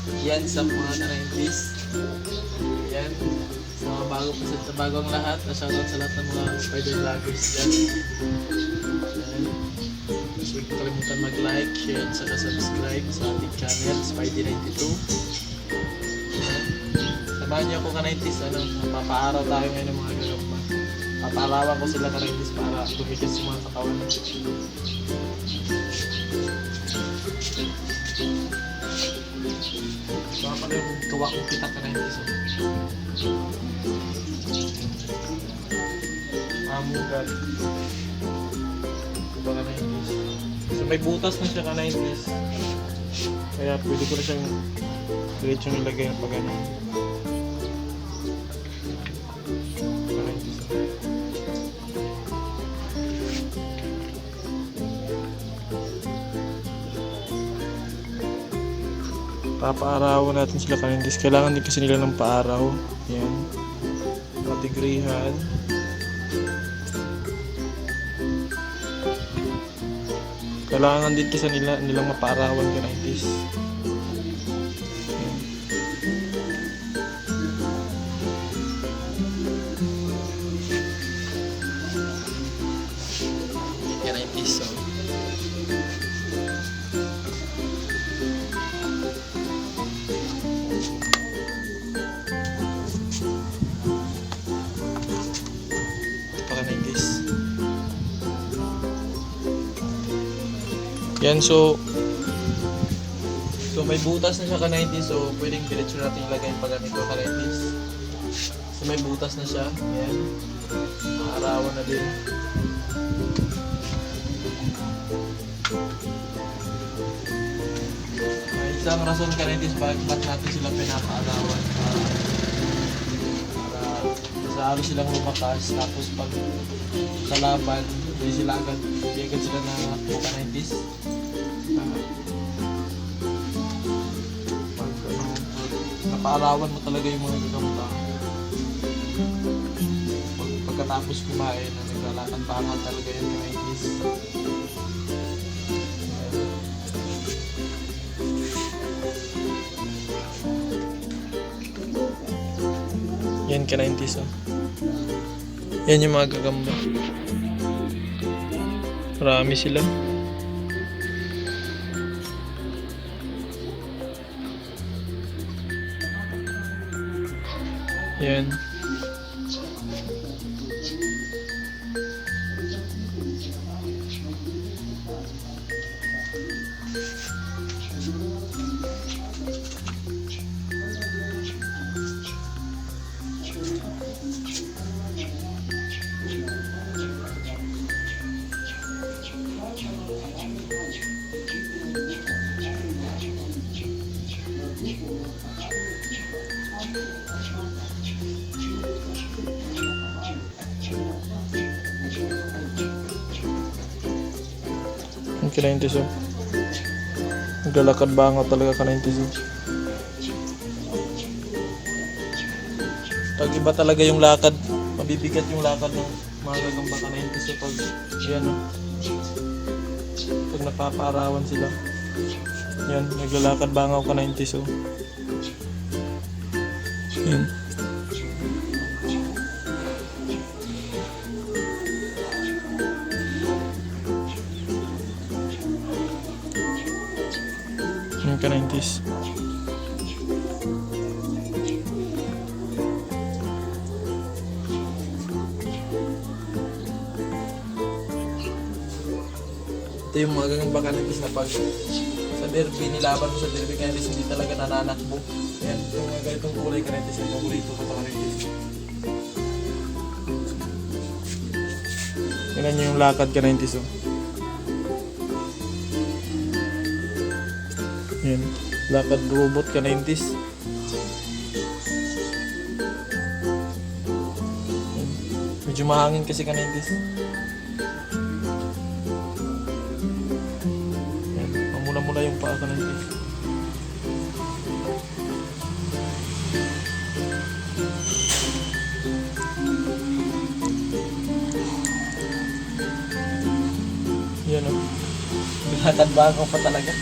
Yan sa mga ka-90s. Yan. Sa mga bago pa sa bago ang lahat, na shoutout sa lahat ng mga spider vloggers dyan. Yan. Huwag kalimutan mag-like, share, at saka subscribe sa ating channel, Spidey92. Yan. Samahan niyo ako ka-90s, ano, mapapaaraw tayo ngayon ng mga gagamba. Papaarawan ko sila ka-90s para tumigas yung mga katawan. Baka pala yung gawa kong kita ka-90s. Oh. Amugat. Diba ka-90s? So may butas na siya ka-90s. Kaya pwede ko na siyang diretsong ilagay ng pag ganun. Ka-90s. Papaarawan natin sila ka-90s. Kailangan din kasi nila ng paaraw. Yan. Patigrihan. Kailangan din kasi nilang mapaarawan ka-90s. Yan. Ka-90s, so. Ito pa ka-90s. Yan, so may butas na siya ka-90s, so pwedeng diretso natin ilagay pag ganito ka-90s. So may butas na siya, yan. Maarawan na din. May isang rason ka-90s bakit ba't natin sila pinapaarawan, para mas lalo silang lumakas, tapos pag sa laban, hindi agad sila na ka-90s. Pag ano, pag napaarawan mo talaga yung mga gagamba. Pagkatapos kumain, na naglalakad pa nga talaga yung ka-90s. Yan ka-90s, oh. Yan yung mga gagamba. Marami sila. Yan. Yung ka-90s, oh. Naglalakad bangaw talaga ka-90s, oh. Pag iba talaga yung lakad, mabibigat yung lakad ng mga gagamba ka-90s, oh, pag yan, oh. Pag napapaarawan sila. Yan, naglalakad bangaw ka-90s, oh. Yan. Yung ka-90s. Ito yung mga gagamba ka-90s na pag sa derby, nilaban mo sa derby ka-90s, hindi talaga nananakbo. Yan, yung mga ganitong kulay ka-90s, yung paborito ko ito ka-90s. Tingnan nyo yung lakad ka-90s, oh. Yan, lakad robot ka-90s. Yan. Medyo mahangin kasi ka-90s. Yan, mamula-mula yung paa ka-90s. Yan, oh. Lakad bago pa talaga.